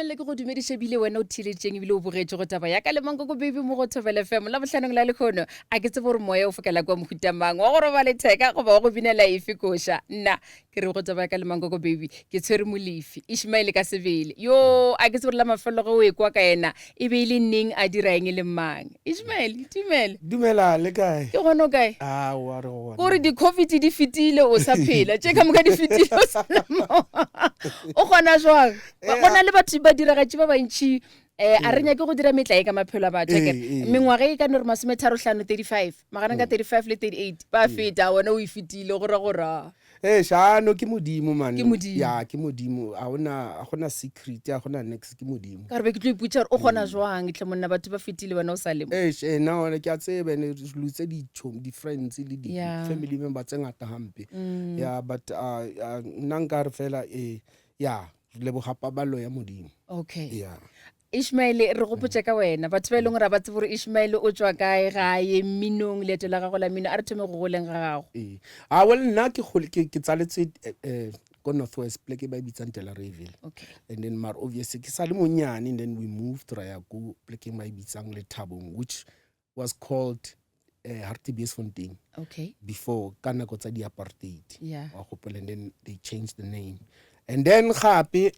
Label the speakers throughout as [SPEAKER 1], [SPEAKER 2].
[SPEAKER 1] Ishmael ke go dumediše bile wena o theeleditšeng ebile o bogetše go taba ya ka le Mankoko Baby mo go Thobela FM la bohlanong la lekhono. A ke tsebe gore moya o fokela kwa mohuta mang wa go roba letheka goba wa go binela efe koša. Nna ke re go taba ya ka le Mankoko Baby ke tshwere Molefi Ishmael ka sebele. Yo a ke tsebe gore la mafelelo ge o ekwa ka yena e be e le neng a dira eng le mang. Ishmael dumela.
[SPEAKER 2] Dumela le kae?
[SPEAKER 1] Ke gona o kae?
[SPEAKER 2] Aowa re gona.
[SPEAKER 1] Kore di-covid di fetile o sa phela tše ka moka di fetile o sa le mo. O kgona jwang? Go na le batho badiragatši ba bantši um a re nyake go dira metlae ka maphelo a batho akere mengwaga e ka no re masometharo-hlano 35 magareng ka 35 le 38 ba feta wena o e fetile go ra go ra.
[SPEAKER 2] Ee, shano ke Modimo man.
[SPEAKER 1] Ke Modimo.
[SPEAKER 2] Ya, ke Modimo. A gona a gona secret, a gona niks, ke Modimo.
[SPEAKER 1] Ka re be ke tlo ipotša gore o kgona jwang tlhe monna batho ba fetile wena o sa le mo.
[SPEAKER 2] Eish, eh, nna gona ke a tseba ene re lose di di friends le di
[SPEAKER 1] Yeah.
[SPEAKER 2] family member tse ngata hampe. Yeah, but uh, uh, nna nka re fela eh ya, re leboga paballo ya Modimo.
[SPEAKER 1] Okay.
[SPEAKER 2] Yeah.
[SPEAKER 1] Ishmael re gopotše ka wena batho ba e leng gore ga ba tsebe gore Ishmael o tšwa kae gae mminong leeto la gago la mmino a re thome go goleng ga gago.
[SPEAKER 2] Ee. A well nna ke gole ke ke tsaletswe eh, eh, ko North West pleke ba e bitsang Delareyville.
[SPEAKER 1] Okay.
[SPEAKER 2] And then maar obviously ke sa le monyane and then we moved ra ya ko plekeng ba e bitsang Lethabong which was called eh, Hartbeesfontein
[SPEAKER 1] Okay.
[SPEAKER 2] before ka nako tsa di-apartheid.
[SPEAKER 1] Yeah.
[SPEAKER 2] Wa gopola and then they changed the name. And then gape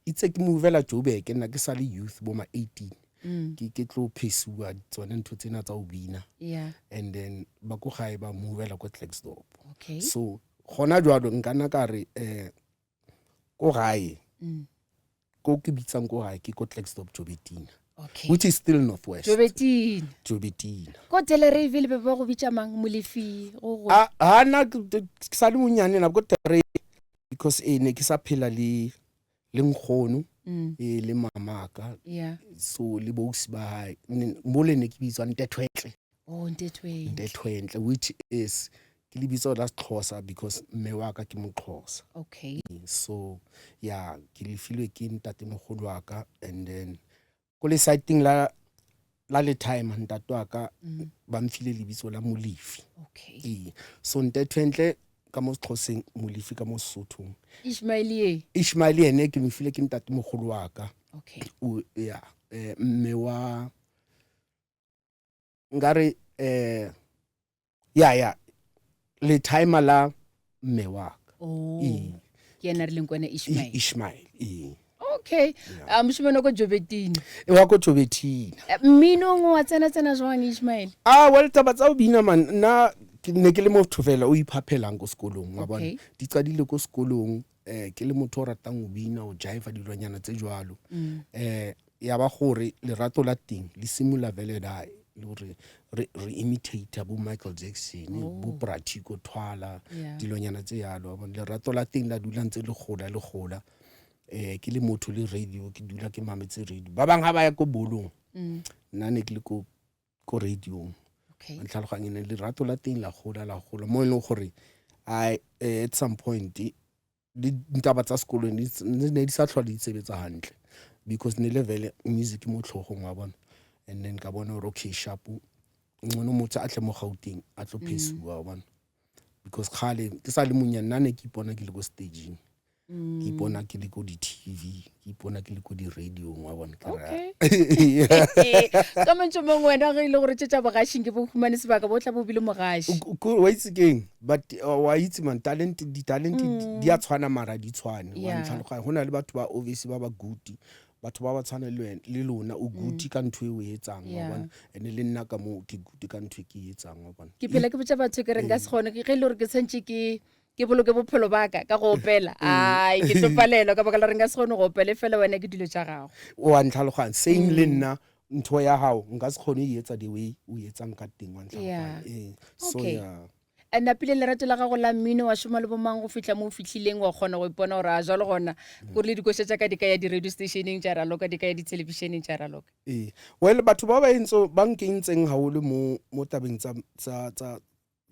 [SPEAKER 2] itse ke movela Joburg nna ke sa le youth bo ma 18 ke ke tlo phesiwa tsone ntho tsena tsa ho bina
[SPEAKER 1] Yeah.
[SPEAKER 2] and then ba ko gae ba movela ko Klerksdorp
[SPEAKER 1] Okay.
[SPEAKER 2] so gona jwalo nka nna ka re eh ko gae ko ke bitsang ko gae ke ko Klerksdorp Joubertina
[SPEAKER 1] Okay.
[SPEAKER 2] which is still northwest
[SPEAKER 1] Joubertina.
[SPEAKER 2] Joubertina
[SPEAKER 1] Ko Delareyville be ba go bitša mang Molefi go go.
[SPEAKER 2] a ha nna ke ke sa le monyane na ko Tere because eh ne ke sa phela le le nkgono e le mamaka
[SPEAKER 1] Yeah.
[SPEAKER 2] so le bousi ba hae mo le ne ke bitswa Ntethwentle
[SPEAKER 1] Oh, Ntethwentle.
[SPEAKER 2] Ntethwentle which is ke lebitso la Sexhosa because mme wa ka ke Moxhosa.
[SPEAKER 1] Okay.
[SPEAKER 2] So yeah, ke le filwe ke ntatemogolo wa ka and then ko le siteng la la le time ntate wa ka ba mfile lebitso la Molefi.
[SPEAKER 1] Okay.
[SPEAKER 2] Ee. So Ntethwentle ka mo Sexhoseng, Molefi ka mo Sesothong.
[SPEAKER 1] Ishmael ye.
[SPEAKER 2] Ishmael yene ke mo file ke ntatemogolo wa ka.
[SPEAKER 1] Okay.
[SPEAKER 2] O yeah, eh, mme wa nkare eh ya ya le timer la mme wa ka.
[SPEAKER 1] Oh.
[SPEAKER 2] Ee.
[SPEAKER 1] Ke yena re leng kwena Ishmael.
[SPEAKER 2] Ishmael. Ee.
[SPEAKER 1] Okay. A moshimane ko Joubertina.
[SPEAKER 2] E wa ko Joubertina.
[SPEAKER 1] Mminong wa tsena tsena jwang Ishmael?
[SPEAKER 2] Ah well taba tsa ho bina man nna ke ne ke le motho fela o iphaphelang ko sekolong wa bona.
[SPEAKER 1] Okay.
[SPEAKER 2] Di qadile ko sekolong eh ke le motho o ratang ho bina o jive dilwanyana tse jwalo. Eh ya ba gore lerato la teng le simolola vele dae le gore re re imitate bo Michael Jackson bo Pratiko Thwala
[SPEAKER 1] Yeah.
[SPEAKER 2] dilonyana tse yalo wa bona. Lerato la teng la dula ntse le gola le gola. Eh ke le motho le radio ke dula ke mametse radio. Ba bang ha ba ya ko bolong nna ne ke le ko ko radiong.
[SPEAKER 1] Okay.
[SPEAKER 2] Ntlhaloganye ne lerato la teng la gola la gola mo e leng gore I eh, at some point le ditaba tsa sekolong di ne di sa tlhola di sebetsa hantle because ne le vele music mo tlhogong wa bona and then ka bona gore okay sharp ngcono motho a tle mo Gauteng a tlo phesiwa wa bona because kgale ke sa le monyane nna ne ke ipona ke le ko stageng ke ipona ke le ko di-tv ke ipona ke le ko di-radiong wa bona ke ra-
[SPEAKER 1] Okay. Ka mantšu a mangwe wena ge e le gore tše tša bogašing ke bo humane sebaka bo tla bo bile mogaši.
[SPEAKER 2] Wa itse keng but wa itse man talent di-talent di a tshwana mara di tshwane wa
[SPEAKER 1] Yeah.
[SPEAKER 2] ntlhaloganya go na le batho ba obviously ba ba good batho ba ba tshwana le wena le lona o good ka ntho e o e etsang wa
[SPEAKER 1] Yeah.
[SPEAKER 2] bona and le nna ka mo ke good ka ntho e ke e etsang wa bona
[SPEAKER 1] Ke phela ke botša batho ke re nka se kgone ke ge e le gore ke tshwantše ke ke boloke bophelo ba ka ka go opela ai ke tlo palelwa ka baka la gore nka se kgone go opela e fela wena ke dilo tša gago.
[SPEAKER 2] Wa ntlhaloganya same le nna ntho ya gago nka se kgone e etsa the way o e etsang ka teng wa ntlhaloganya
[SPEAKER 1] Yeah.
[SPEAKER 2] ee so
[SPEAKER 1] Okay.
[SPEAKER 2] yeah.
[SPEAKER 1] A napile lerato la gago la mmino wa šoma le bomang go fihla mo o fihlileng wa kgona go ipona gore a jalo gona kore le dikoša tša ka di ka ya di-radio stationeng tša raloka di ka ya dithelebišeneng tša raloka.
[SPEAKER 2] Ee well batho ba ba entso ba nkentseng haholo mo mo tabeng tsa tsa tsa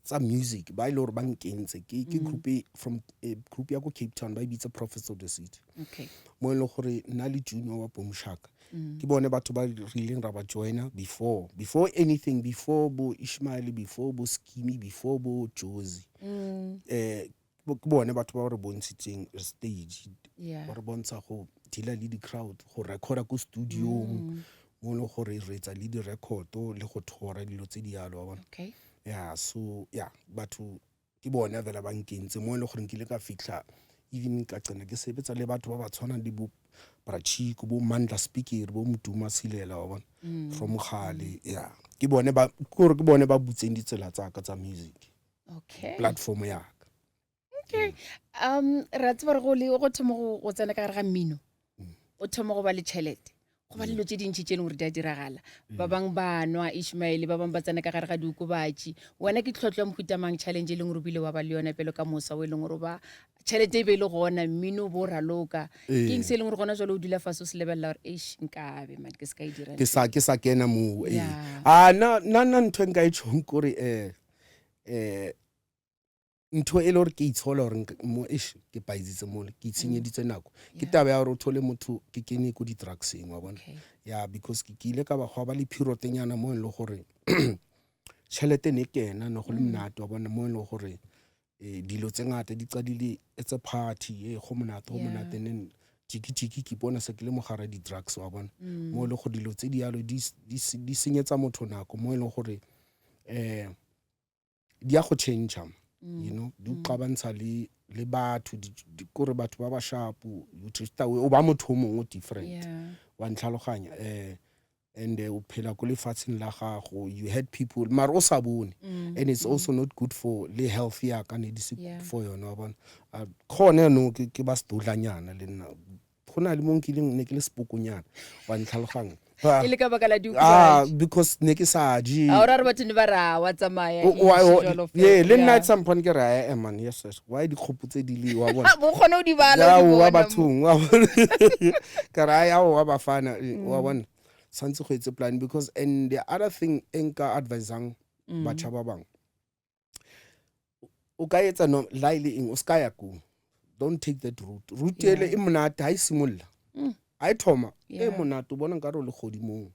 [SPEAKER 2] tsa music ba ile gore ba nkentse ke ke group e from group ya ko Cape Town ba e bitsa Prophets of the City
[SPEAKER 1] Okay.
[SPEAKER 2] mo e leng gore nna le Junior wa Bomshaka ke bone batho ba re ileng ra ba joina before before anything before bo Ishmael before bo Skimi before bo Jozi eh. Ke bone batho ba re bontshitseng stage,
[SPEAKER 1] Yeah.
[SPEAKER 2] ba re bontsha go deala le di-crowd, go recorda ko studiong, mo e leng gore re etsa le di-record-o le go thora dilo tse di yalo, wa bona.
[SPEAKER 1] Okay.
[SPEAKER 2] Yeah, so yeah, batho ke bona fela ba nkentse mo e leng gore nkile ka fitlha, even ka qena ke sebetsa le batho ba ba tshwanang le bo Brachiko, bo Mandla Speaker, bo Moduma Silela, wa bona, from kgale. Yeah, ke bone ba, ke gore ke bone ba butseng ditsela tsa ka tsa music.
[SPEAKER 1] Okay.
[SPEAKER 2] Platform ya ka.
[SPEAKER 1] Okay. Re a tseba gore go le go thoma go go tsena ka gare ga mmino, o thoma go ba le tšhelete, go ba le dilo tše dintši tše e leng gore di a diragala. Ba bangwe ba nwa Ishmael, ba bangwe ba tsena ka gare ga diokobatši. Wena ke tlhotlho ya mohuta mang, challenge e leng gore o bile wa ba le yona pele ka mosa o e leng gore o ba tšhelete e be e le gona, mmino o bo o raloka? Ke eng se e leng gore gona jwale o dula fase o se lebelela gore eish, nkabe man ke se ka e dira?
[SPEAKER 2] Ke sa ke sa kena moo, ee.
[SPEAKER 1] Yeah.
[SPEAKER 2] A na na na ntho e nka e tjhong kore eh ntho e le gore ke itshola gore mo eish ke paisitse mole, ke itshenyeditse nako, ke taba ya gore o thole motho ke kene ko di-drugseng, wa bona.
[SPEAKER 1] Okay.
[SPEAKER 2] Yeah, because ke ile ka ba gwa ba le period-nyana mo e leng gore tšhelete ne e kena, ne go le monate, wa bona, mo e leng gore dilo tse ngata di qadile, it's a party, go monate, go monate, and then jiki jiki ke ipona se ke le mogara di-drugs, wa bona, mo e leng gore dilo tse di yalo di di senyetsa motho nako, mo e leng gore di ya go change, you know, di o qabantsha le le batho, kore batho ba ba sharp, you drift away, o ba motho o mongwe different. Wa ntlhaloganya? And o phela ko lefatsheng la gago, you had people mara o sa bone, and it's also not good for le health ya ka, ne di se good for yona, wa bona. Gone no ke ke ba sedodlanyana le nna, go na le mo nkileng ne ke le sepokonyana, wa ntlhaloganya?
[SPEAKER 1] E le ka baka la
[SPEAKER 2] Ah,
[SPEAKER 1] diokobatši?
[SPEAKER 2] Because ne ke sa je.
[SPEAKER 1] A o ra re batho ne ba re a wa tsamaya,
[SPEAKER 2] O-
[SPEAKER 1] eish, jwalo
[SPEAKER 2] yeah,
[SPEAKER 1] fela.
[SPEAKER 2] Le nna at some point ke re, "Eh, man, yes, yes, why dikgopo tse di le?" Wa bona?
[SPEAKER 1] Bo kgone go di bala, o di
[SPEAKER 2] Aowa,
[SPEAKER 1] bona mo.
[SPEAKER 2] Bathong, wa bona, ka re ai, aowa bafana, wa bona, tshwanetse go etse plan. Because and the other thing e nka advisang batjha ba bangwe, o ka etsa no la ile eng, o ska ya ko, don't take that route. Route ele e monate ha e simolla, ha e thoma e monate, o bona nkare o le godimong,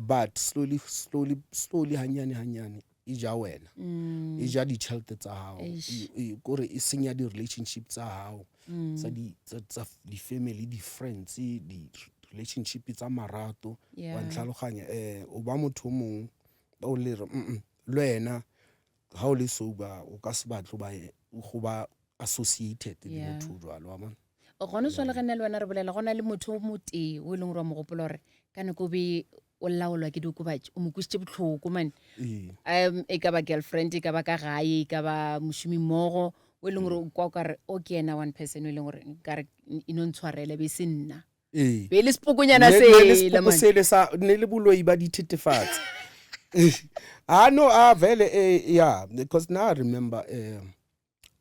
[SPEAKER 2] but slowly, slowly, slowly, hanyane hanyane, e ja wena, e ja ditšhelete tsa gago,
[SPEAKER 1] Eish.
[SPEAKER 2] kore e senya di-relationship tsa gago, tsa di tsa di-family, di-friends, di-relationship tsa marato, wa ntlhaloganya? O ba motho o mongwe o le re le wena ga o le sober o ka se batle go ba associated le motho o jwalo, wa bona.
[SPEAKER 1] Gone jwale ge nna le wena re bolela, go na le motho o motee o e leng gore wa mo gopola gore ka nako o be o laolwa ke diokobatši, o mo kwešitše botlhoko mane.
[SPEAKER 2] Ee.
[SPEAKER 1] E ka ba girlfriend, e ka ba ka gae, e ka ba mošomimmogo, o e leng gore o kwa o kare o ke ena one person o e leng gore nkare e no ntshwarele, be e se nna.
[SPEAKER 2] Ee.
[SPEAKER 1] Be e le sepokonyana
[SPEAKER 2] Ne le
[SPEAKER 1] sela,
[SPEAKER 2] sepoko
[SPEAKER 1] man.
[SPEAKER 2] sele sa ne le boloi ba dithetefatsi. Ah no, ah vele, yeah, because now I remember,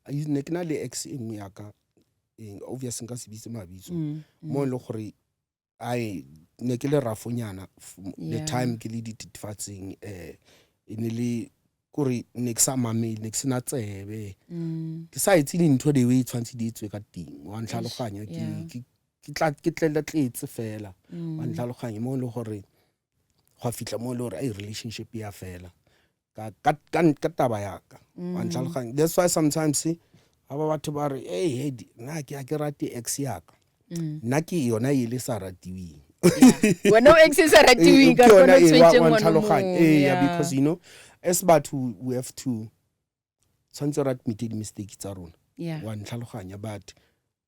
[SPEAKER 2] ne ke na le ex e nngwe ya ka, obvious nka se bitse mabitso, mo e leng gore ai ne ke le rafonyana the time ke le dithetefatsing, e ne le kore ne ke sa mamele, ne ke sena tsebe, ke sa etse dintho the way tshwanetse di etswe ka teng, wa ntlhaloganya? Ke ke tla ke tlele tletse fela, wa ntlhaloganya? Mo e leng gore gwa fitlha mo e le gore ai relationship ya fela ka ka ka ka taba ya ka, wa ntlhaloganya? That's why sometimes ga ba batho ba re, hey, hey, nna ke a ke rate ex ya ka, nna ke yona e le sa ratiweng.
[SPEAKER 1] Wena o ex e sa ratiweng ka
[SPEAKER 2] Ke yona
[SPEAKER 1] gona
[SPEAKER 2] e, wa
[SPEAKER 1] tshwentse
[SPEAKER 2] wa
[SPEAKER 1] ngwana o
[SPEAKER 2] ntlhaloganya?
[SPEAKER 1] mongwe,
[SPEAKER 2] Ee,
[SPEAKER 1] yeah.
[SPEAKER 2] because you know, as batho we have to tshwanetse re admit di-mistake tsa rona, wa ntlhaloganya? But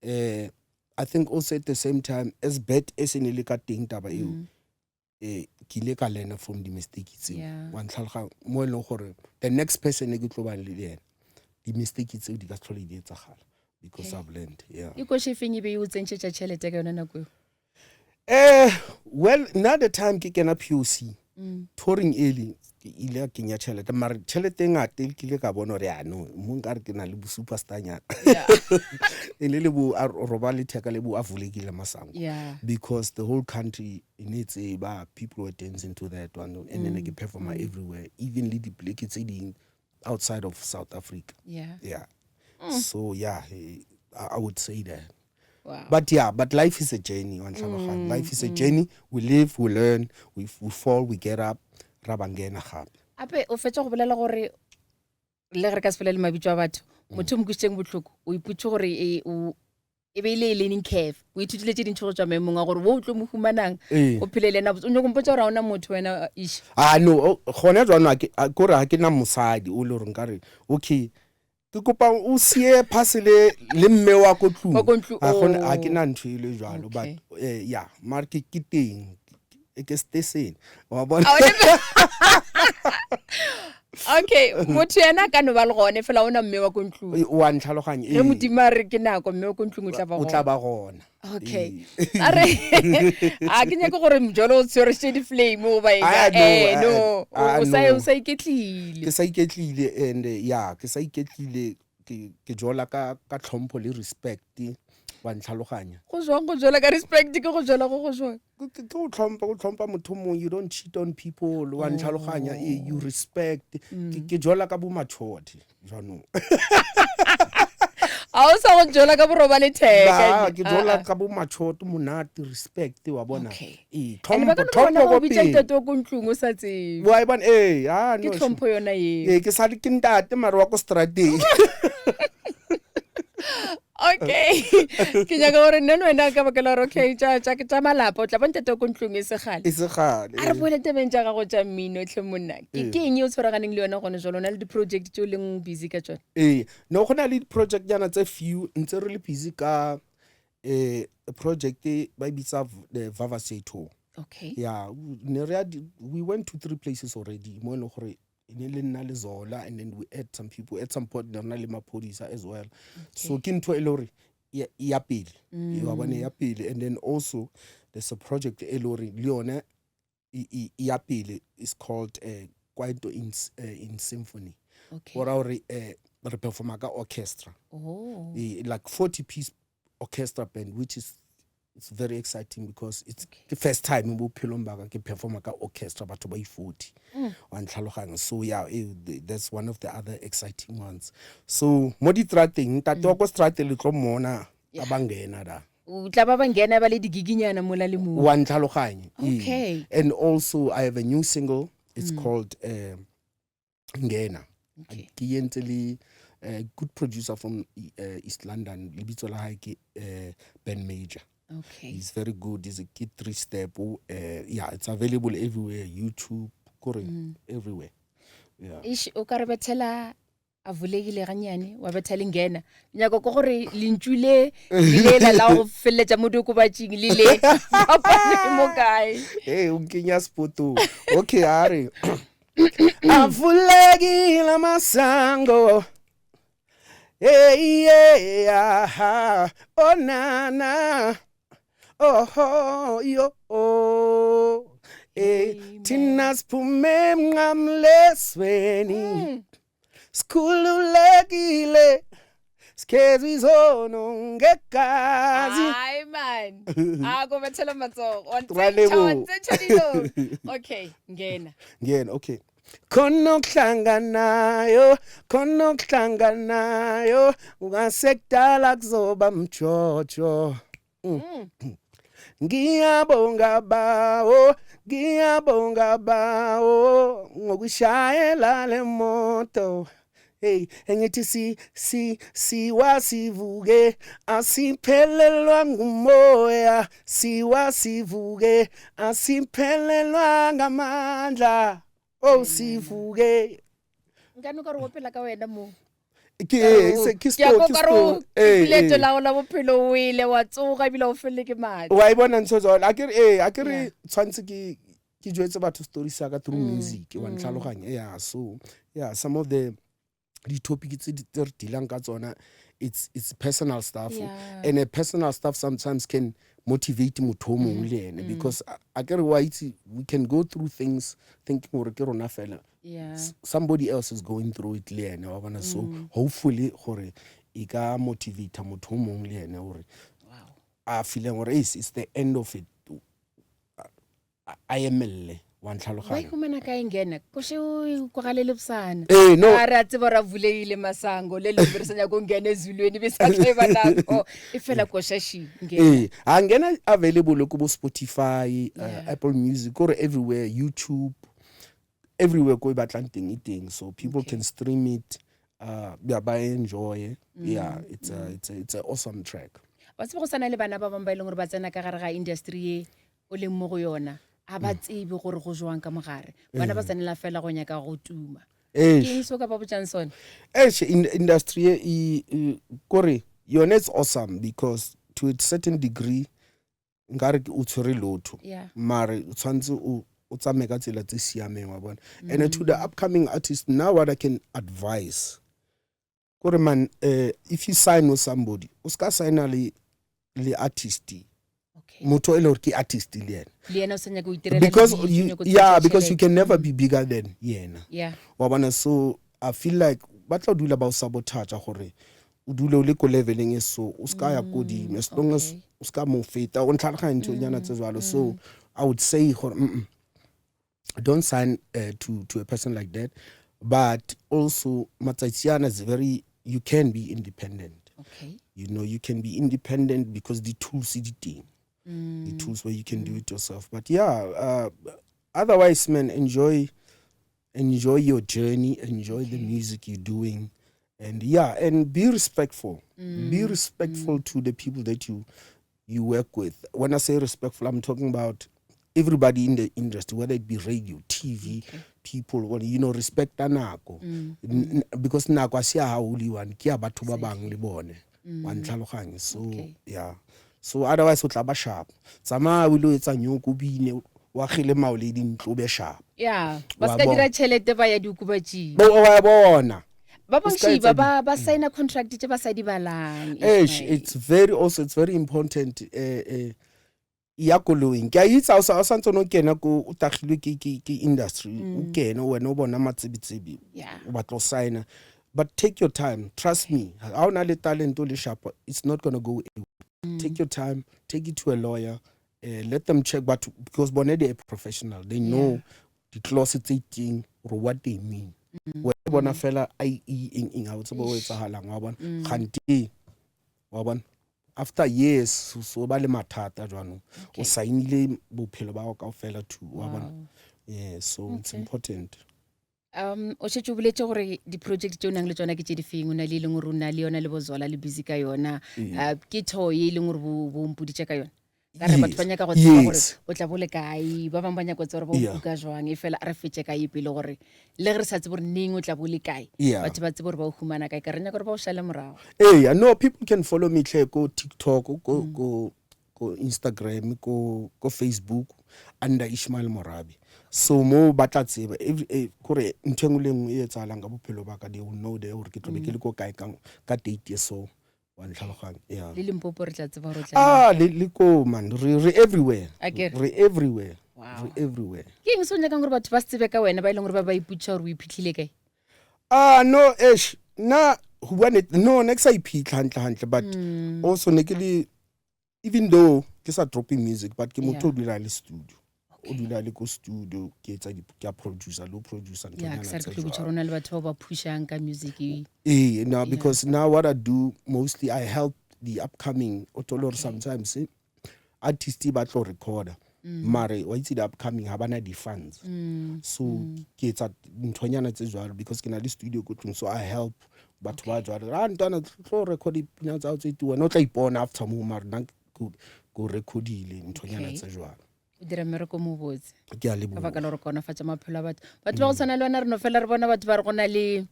[SPEAKER 2] I think also at the same time, as bad as e ne le ka teng taba eo, ke ile ka learna from di-mistake tseo, wa ntlhaloganya? Mo e leng gore the next person e ke tlo bang le ena, di-mistake tseo di ka se tlhole di etsagala because I've learned, yeah.
[SPEAKER 1] Ke koše feng e be e o tsentšhetša tšhelete ka yona nako eo?
[SPEAKER 2] Well, now the time ke kena POC, touring early, ke ile ya kenya tšhelete, mare tšhelete e ngata e ke ile ka bona gore ya no mo nkare ke na le bo superstar nyana, e ne le bo a roba letheka le bo a vulekile masango, because the whole country e ne e tseba, people were dancing to that one, and then ke performa everywhere, even le dipoleke tse ding outside of South Africa. Yeah, so yeah, I would say that. But yeah, but life is a journey, wa ntlhaloganya? Life is a journey. We live, we learn, we fall, we get up, ra bangena gape.
[SPEAKER 1] Ape o fetsa go bolela gore le ge re ka se bolele mabitso a batho. Motho o mo kwisitšeng bohloko o ipotše gore e, o e be e le learning curve o ithutile tše dintši go tšwa maemong a gore wo o tlo mo humanang
[SPEAKER 2] Ee.
[SPEAKER 1] o phele le ena botse o nyako mpotša gore ga ona motho wena ish
[SPEAKER 2] a no gona jwanong kore ga ke na mosadi o le gore nkare okay ke kopa o sie phasele le mme wa ko tlung
[SPEAKER 1] Wa ko ntlong,
[SPEAKER 2] Ga gona- ga ke
[SPEAKER 1] oh.
[SPEAKER 2] na ntho e le jalo but
[SPEAKER 1] Okay.
[SPEAKER 2] ya mare ke ke teng ke stesene wa bona
[SPEAKER 1] A o ne- okay motho yena a ka no ba le gone fela o na mme wa ko ntlong
[SPEAKER 2] wa ntlhaloganya
[SPEAKER 1] ge
[SPEAKER 2] ee.
[SPEAKER 1] modimo a re ke nako mme wa ko ntlong o tla ba
[SPEAKER 2] o tla
[SPEAKER 1] gona
[SPEAKER 2] ba gona
[SPEAKER 1] okay
[SPEAKER 2] Ee.
[SPEAKER 1] a re a ke nyake gore mjolo o tshwerešitše di-flame goba eng
[SPEAKER 2] Ah, no,
[SPEAKER 1] Eh,
[SPEAKER 2] ah,
[SPEAKER 1] no
[SPEAKER 2] ah,
[SPEAKER 1] o sa
[SPEAKER 2] no.
[SPEAKER 1] o sa iketlile
[SPEAKER 2] ke sa iketlile and ya ke sa iketlile ke ke jola ka ka tlhompho le respect wa ntlhaloganya
[SPEAKER 1] go jwang go jola ka respect ke go jola go go jwang
[SPEAKER 2] ke go tlhompha go tlhompha motho mongwe you don't cheat on people wa ntlhaloganya eh, you respect ke ke jola ka bo matured jaanong
[SPEAKER 1] a o sa go jola ka boroba letheka
[SPEAKER 2] Ba, ke jola ka bo matured monate respect wa bona
[SPEAKER 1] Okay.
[SPEAKER 2] ee
[SPEAKER 1] And ba
[SPEAKER 2] tlhompho
[SPEAKER 1] ka no bona
[SPEAKER 2] tlhompho
[SPEAKER 1] ba
[SPEAKER 2] ko
[SPEAKER 1] o bitša
[SPEAKER 2] pele
[SPEAKER 1] ntate wa ko ntlong o sa tsebe
[SPEAKER 2] wa e bona ee ah,
[SPEAKER 1] ke
[SPEAKER 2] no,
[SPEAKER 1] tlhompho yona eo
[SPEAKER 2] ee ke sale ke ntate mare wa ko strateng
[SPEAKER 1] okay ke nyaka gore nna le wena ka baka la gore okay tša malapa o tla ba ntate wa ko ntlong e segale
[SPEAKER 2] e segale
[SPEAKER 1] a re boele tabeng tša gago tša mmino tlhe monna ke ke eng e o tshwaraganeng le yona gone jalo o na le di-project tse o leng busy ka tsone
[SPEAKER 2] ee no go na le di-project nyana tse few ntse re le busy ka um project e ba e bitsa the Vavasay tour
[SPEAKER 1] okay
[SPEAKER 2] yeah ne re ya we went to three places already mo e leng gore e ne le nna le Zola and then we add some people at some point ne re na le maphodisa as well so ke ntho e le gore ya pele wa bona ya pele and then also there's a project e le gore le yone ya pele is called Kwaito in Symphony
[SPEAKER 1] okay
[SPEAKER 2] go ra gore re performa ka orchestra
[SPEAKER 1] oh
[SPEAKER 2] like 40 piece orchestra band which is it's very exciting because it's
[SPEAKER 1] Okay.
[SPEAKER 2] the first time mo bophelong ba ka ke performa ka orchestra batho ba i-40 wa ntlhaloganya so yeah that's one of the other exciting ones so mo ditrateng ntate wa ko strateng le tlo mmona a ba ngena da
[SPEAKER 1] o tla ba ba ngena ba le digiginyana mola le mo
[SPEAKER 2] wa ntlhaloganya ee.
[SPEAKER 1] Okay.
[SPEAKER 2] and also i have a new single it's called ngena
[SPEAKER 1] Okay.
[SPEAKER 2] ke entse le good producer from east london lebitso la hae ke ben major
[SPEAKER 1] okay
[SPEAKER 2] he's very good he's a kid three step yeah it's available everywhere youtube kore everywhere yeah
[SPEAKER 1] Eish, o ka re bethela a vulegile ganyane wa betha le ngena nyako ke gore lentšu le le lela la go feleletša mo diokobatšing le le fapane mo kae
[SPEAKER 2] hey o nkenya spotong okay a re avulekile amasango hey yeah oh nana oh yo oh hey thina siphume emnqamlezweni sikhululekile sikhezwa izono ngegazi
[SPEAKER 1] hayi man a ko bethela matsogo Wa
[SPEAKER 2] Ra
[SPEAKER 1] ntsentšha, wa
[SPEAKER 2] leboha.
[SPEAKER 1] ntsentšha dilong. okay ngena
[SPEAKER 2] ngena okay khona okuhlanganayo khona okuhlanganayo ungasekudala kuzoba mjojo ngiyabonga bawo ngiyabonga bawo ngokushayela le moto hey engithi si si siwasivuke asiphelelwa ngumoya siwasivuke asiphelelwa ngamandla oh sivuke
[SPEAKER 1] nkane o ka re opela ka wena mo
[SPEAKER 2] ke se ke
[SPEAKER 1] Ke a
[SPEAKER 2] sto
[SPEAKER 1] kwa
[SPEAKER 2] ke
[SPEAKER 1] ka re
[SPEAKER 2] sto
[SPEAKER 1] o-
[SPEAKER 2] eh
[SPEAKER 1] leeto
[SPEAKER 2] eh.
[SPEAKER 1] la go la bophelo o ile wa tsoga ebile o felele ke maatla
[SPEAKER 2] wa e bona ntho jalo a ke re eh a ke re
[SPEAKER 1] Yeah.
[SPEAKER 2] tshwantse ke ke jwetse batho story sa ka through music wa ntlhaloganya yeah so yeah some of the di-topic tse tse re dealang ka tsona it's personal stuff
[SPEAKER 1] Yeah.
[SPEAKER 2] and a personal stuff sometimes can motivate motho o mongwe le ene because a ke re wa itse we can go through things thinking gore ke rona fela
[SPEAKER 1] Yeah.
[SPEAKER 2] Somebody else is going through it le ene wa bona so hopefully gore e ka motivate motho o mongwe le ene gore
[SPEAKER 1] Wow.
[SPEAKER 2] a feeling gore it's the end of it a emelle wa
[SPEAKER 1] wa
[SPEAKER 2] ntlhaloganya
[SPEAKER 1] ikhumana kae ngena koše o kwagale le bosana
[SPEAKER 2] ee no
[SPEAKER 1] a re a tseba ra vulegile masango le lengwe re sa nyako ngena ezulweni besatleba nako e fela koša shi ngena
[SPEAKER 2] ee a ngena available ko bo spotify
[SPEAKER 1] Yeah.
[SPEAKER 2] apple music kore everywhere youtube everywhere ko e batlang teng e teng so people
[SPEAKER 1] Okay.
[SPEAKER 2] can stream it. Yeah, ba enjoy. Yeah, it's a awesome track.
[SPEAKER 1] Wa tseba go sana le bana ba bangwe ba e leng gore ba tsena ka gare ga industry ye o leng mo go yona, a ba tsebe gore go jwang ka mogare. Bana ba tsenela fela go nyaka go tuma. Ke eng se o ka ba botsang sone?
[SPEAKER 2] Eish, in industry ye kore yone it's awesome because to a certain degree nkare ke o tshwere lotho. Mare o tshwanetse o tsamaye ka tsela tse siameng, wa bona. And to the upcoming artists now, what I can advise kore man, if you sign with somebody, o ska signa le artist, motho e le gore ke artist le yena.
[SPEAKER 1] Le yena o sa nyaka go itirela
[SPEAKER 2] because
[SPEAKER 1] lebitso,
[SPEAKER 2] you
[SPEAKER 1] o nyaka go
[SPEAKER 2] yeah,
[SPEAKER 1] tseya
[SPEAKER 2] because you
[SPEAKER 1] tšhelete.
[SPEAKER 2] can never be bigger than yena. Wa bona, so I feel like ba tla dula ba o sabotage gore o dule o le ko leveleng e, so o ska ya kodimo as long as o ska mo feta, o ntlhaloganya nthonyana tse jwalo. So I would say gore don't sign to a person like that, but also matsatsi ana is very, you can be independent. You can be independent because the tools di teng, the tools where you can do it yourself. But yeah, otherwise, man, enjoy your journey, enjoy the music you're doing, and yeah, and be respectful. Be respectful to the people that you work with. When I say respectful, I'm talking about everybody in the industry, whether it be radio, TV, people, well, respect nako. Because nako a se ya hao o le one, ke ya batho ba bang le bone. Wa ntlhaloganya. So yeah. So otherwise o tla ba sharp. Tsamaya o ile etsa nyoko, o bine, o agele maole dintlo, o be sharp.
[SPEAKER 1] Yeah, ba
[SPEAKER 2] Wa
[SPEAKER 1] ska
[SPEAKER 2] bona.
[SPEAKER 1] dira tšhelete ba ya diokobatšing.
[SPEAKER 2] Bo wa bona.
[SPEAKER 1] Ba
[SPEAKER 2] O ska
[SPEAKER 1] bangši
[SPEAKER 2] etsa
[SPEAKER 1] ba signa contract tše ba sa di balang.
[SPEAKER 2] Eish,
[SPEAKER 1] Ishmael.
[SPEAKER 2] it's very also it's very important, ya koloing ke a itse ha o sa ntse o kena ko, o tagilwe ke industry, o kene wena o bona matsebitsebe, o batla o signa, but take your time. Trust me, ha o na le talent, o le sharp, it's not going to go away. Take your time, take it to a lawyer, let them check, but because bone they are professional, they know the clause tse teng or what they mean. Wena o bona fela i e eng eng, ha o tsebe ho etsahalang, wa bona. Kgante wa bona after years so ba le mathata jwanong, o sainile bophelo ba gago kaofela to, wa bona. Yeah, so it's important.
[SPEAKER 1] O šetše o boletse gore di-project tše o nang le tsona ke tše di feng? O na le e leng gore o na le yona le bozola le busy ka yona. Ke tho ye e leng gore bo mpoditše ka yona, ka re batho ba nyaka go tseba gore o tla bo le kae. Ba bangwe ba nyaka go tseba gore ba o kuka jwang. E fela a re fetse ka ye pele, gore le ge re sa tsebe gore neng o tla bo le kae, batho ba tsebe gore ba o humana kae, ka re nyaka gore ba o šale morago.
[SPEAKER 2] Eya, no, people can follow me tlhe ko TikTok, ko Instagram, ko Facebook under Ishmael Morabi. So mo ba tla tseba kore ntho e nngwe le nngwe e etsahalang ka bophelo ba ka, they will know there gore ke tlo be ke le ko kae ka date e, so wa ntlhaloganya, yeah.
[SPEAKER 1] Le Limpopo re tla tseba gore o tla
[SPEAKER 2] Ah, le ko man, re everywhere.
[SPEAKER 1] Akere?
[SPEAKER 2] Re everywhere.
[SPEAKER 1] Wow.
[SPEAKER 2] Re everywhere.
[SPEAKER 1] Ke eng se o nyakang gore batho ba se tsebe ka wena, ba e leng gore ba ba ipotšiša gore o iphitlhile kae?
[SPEAKER 2] Ah, no, eish, nna ho bua nnete, no, ne ke sa iphitlha hantle hantle, but also ne ke le, even though ke sa dropping music, but ke motho o dula le studio, o dula le ko studio, ke etsa ke a producer le ho producer
[SPEAKER 1] Ya,
[SPEAKER 2] nthonyana
[SPEAKER 1] ke sa re
[SPEAKER 2] tse
[SPEAKER 1] ke tlo botša
[SPEAKER 2] jwalo.
[SPEAKER 1] gore o na le batho bao ba pushang ka music.
[SPEAKER 2] Eh, now because now what I do mostly, I help the upcoming, o thole hore sometimes artist e batla ho recorda, mare wa itse the upcoming ha bana di-funds, so ke etsa nthonyana tse jwalo because ke na le studio ko tlung, so I help batho ba jwalo, ah, ntwana tlo record dipina tsa hao tse tu, wena o tla ipona after mo, mare nna ko recordile nthonyana tse jwalo.
[SPEAKER 1] O dira mmereko mo botse.
[SPEAKER 2] Ke a
[SPEAKER 1] Ka
[SPEAKER 2] leboha.
[SPEAKER 1] baka la gore kaonafatša maphelo a batho. Batho ba go tshwana le wena, re no fela re bona batho ba re go na le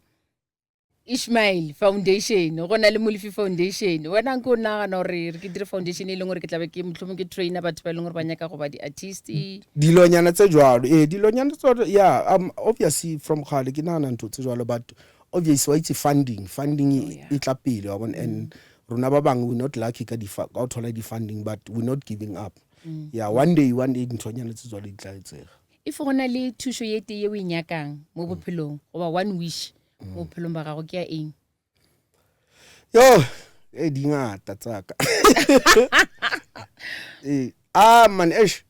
[SPEAKER 1] Ishmael Foundation, go na le Molefi Foundation. Wena nke o nagana gore re ke dire foundation e leng gore ke tlabe ke mohlomong ke trainer batho ba e leng gore ba nyaka go ba di-artist?
[SPEAKER 2] Dilonyana tse jwalo, ee, dilonyana tse jwalo, yeah. Obviously from kgale ke nahana ntho tse jwalo, but obviously wa itse funding e tla pele, wa bona, and rona ba bangwe we not lucky ka ho thola di-funding, but we're not giving up. Yeah, one day, one day nthonyana tse jwalo di tla etsega.
[SPEAKER 1] If go na le thušo ye tee ye o e nyakang mo bophelong, goba one wish mo bophelong ba gago, ke ya eng?
[SPEAKER 2] Yo, e di ngata tsaka. Eh, ah man, eish,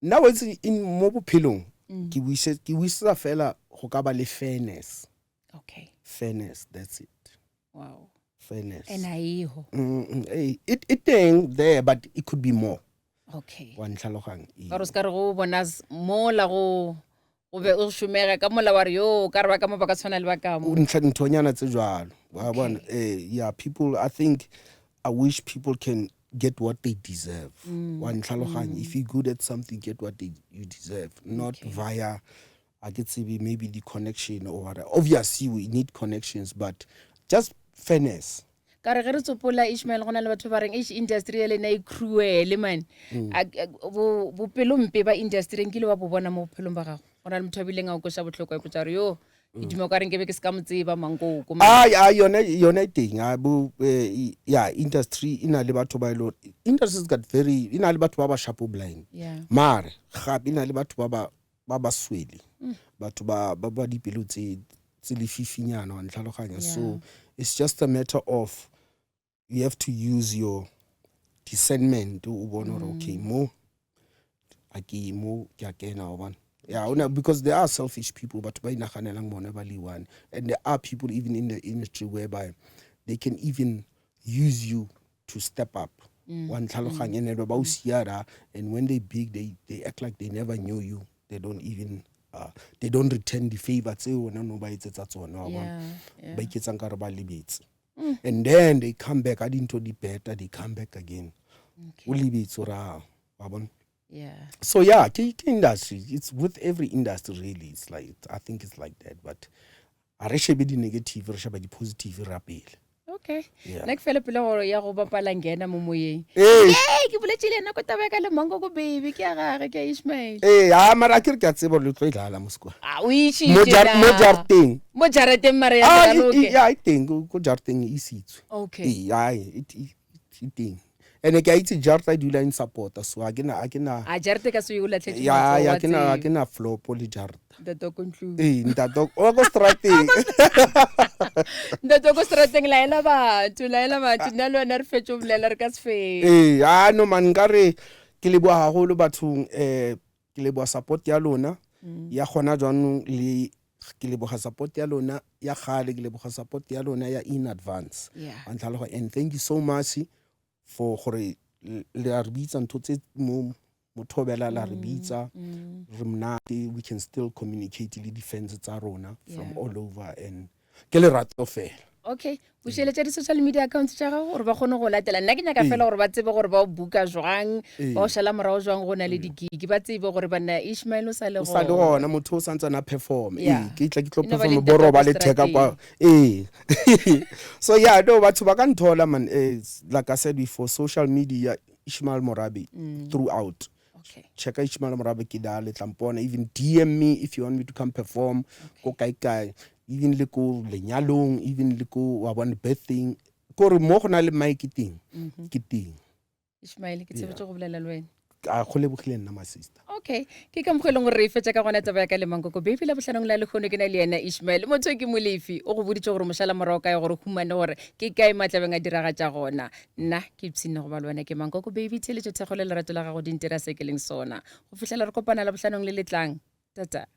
[SPEAKER 2] nna wa itse in mo bophelong ke buisetsa fela go ka ba le fairness. Fairness, that's it. Fairness.
[SPEAKER 1] And ha eho.
[SPEAKER 2] It teng there, but it could be more. Wa ntlhaloganya, ee.
[SPEAKER 1] Ka gore o se ka re go bona mola go O be o šomega ka mola wa re yo ka re ba ka mo ba ka tshwana le ba ka mo.
[SPEAKER 2] Ntlha nthonyana tse jwalo. Wa bona eh yeah people I think I wish people can get what they deserve. Mm. Wa ntlhaloganya mm. if you good at something get what they, you deserve not okay. via a ke tsebe maybe the connection or whatever. Obviously we need connections but just fairness.
[SPEAKER 1] Ka re ge re tsopola Ishmael go na le batho ba reng eish industry ya lena e cruel man. Mm. Bopelompe ba industry nkile wa bo bona mo bophelong ba gago. Go na le motho a bileng a o kweša bohloko a ipotša gore yo ke mm. duma ka reng ke be ke se ka mo tseba mankoko.
[SPEAKER 2] Ai ai yone yone e teng a bo eh, ya industry e na le batho ba ile e industry got very e na le batho ba ba sharp blind. Mare gape e na le batho ba ba ba ba swele mm. batho ba ba ba dipelo tse tse lefifinyana wa ntlhaloganya so it's just a matter of you have to use your discernment o bone gore okay mm. mo a ke mo ke a kena wa bona yeah una because there are selfish people batho ba inaganelang bona ba le one and there are people even in the industry whereby they can even use you to step up mm. wa ntlhaloganya and ba o siara and when they big they, they act like they never knew you they don't even uh, they don't return the favor tse wena no ba etsetsa tsona wa bona ba iketsang ka re ba lebetse mm. and then they come back a dintho di better they come back again o lebetse ra wa bona
[SPEAKER 1] yeah
[SPEAKER 2] so yeah ke ke industry it's with every industry really it's like i think it's like that but a re shebe di-negative re sheba di-positive ra pele
[SPEAKER 1] okay nna ke fele pele gore ya go bapala ngena mo moyeng
[SPEAKER 2] ee
[SPEAKER 1] ke boletse le ena ko taba ya ka le mango ko baby ke ya gage ke ya ishmael
[SPEAKER 2] ee a mara a ke re ke a tseba gore le tlo e dlala mo sekwa
[SPEAKER 1] o
[SPEAKER 2] mo jarateng
[SPEAKER 1] mo jarateng mara ya
[SPEAKER 2] ya e teng ko jarateng e isitswe
[SPEAKER 1] okay
[SPEAKER 2] ee ai e teng ene ke a itse jarta e dula e nsupporta so a ke na a ke na
[SPEAKER 1] a jarta ka se o latlhetse
[SPEAKER 2] ya ya ke na ke na flop le jarta
[SPEAKER 1] ntate ko ntlong
[SPEAKER 2] ee ntate o ko strateng
[SPEAKER 1] ntate ko strateng laela batho laela batho nna le wena re fetse o bolela re ka se fetse
[SPEAKER 2] ee a no man nka re ke leboga haholo bathong eh ke leboga support ya lona mm. ya gona jwanong le ke leboga support ya lona ya gale ke leboga support ya lona ya in advance
[SPEAKER 1] yeah.
[SPEAKER 2] ntlhalogo and thank you so much for gore le a re bitsa ntho tse mo mothobela la re mm, bitsa mm. re monate we can still communicate le di-fans tsa rona from yeah. all over and ke lerato fela
[SPEAKER 1] okay bušeletša di-social media accounts tša gago gore ba kgone go latela nna ke nyaka fela gore ba tsebe gore ba o buka jwang ba o šala morago jwang go na le digigi ba tsebe gore banna ishmael o sa le
[SPEAKER 2] o sa le gona motho o sa ntsane a perform ee ke tla ke tlo perform bo roba le theka kwa ee so yeah no batho ba ka nthola man eh, like i said before social media ishmael morabe mm. throughout
[SPEAKER 1] Okay.
[SPEAKER 2] Checka Ishmael Morabe ke da le tlampona even DM me if you want me to come perform ko kae kae even le ko lenyalong even le ko wa bona birthday kore mo go na le mic teng mhm. ke teng
[SPEAKER 1] Ishmael ke tshebetse go bolela le wena
[SPEAKER 2] a go lebogile nna my sister
[SPEAKER 1] okay ke ka mokgwa e leng gore re e fetša ka gona taba ya ka le mankoko baby la bohlanong la lekgono ke na le yena ishmael motho ke molefi o go boditse gore mošala morago kae gore humane gore ke kae matlabeng a diragatša gona Nna ke ipshinne go ba le wena ke Mankoko baby theeletšo thekgo le lerato la gago di ntira se ke leng sona. Go fihlela re kopana Labohlanong le le tlang. Tata.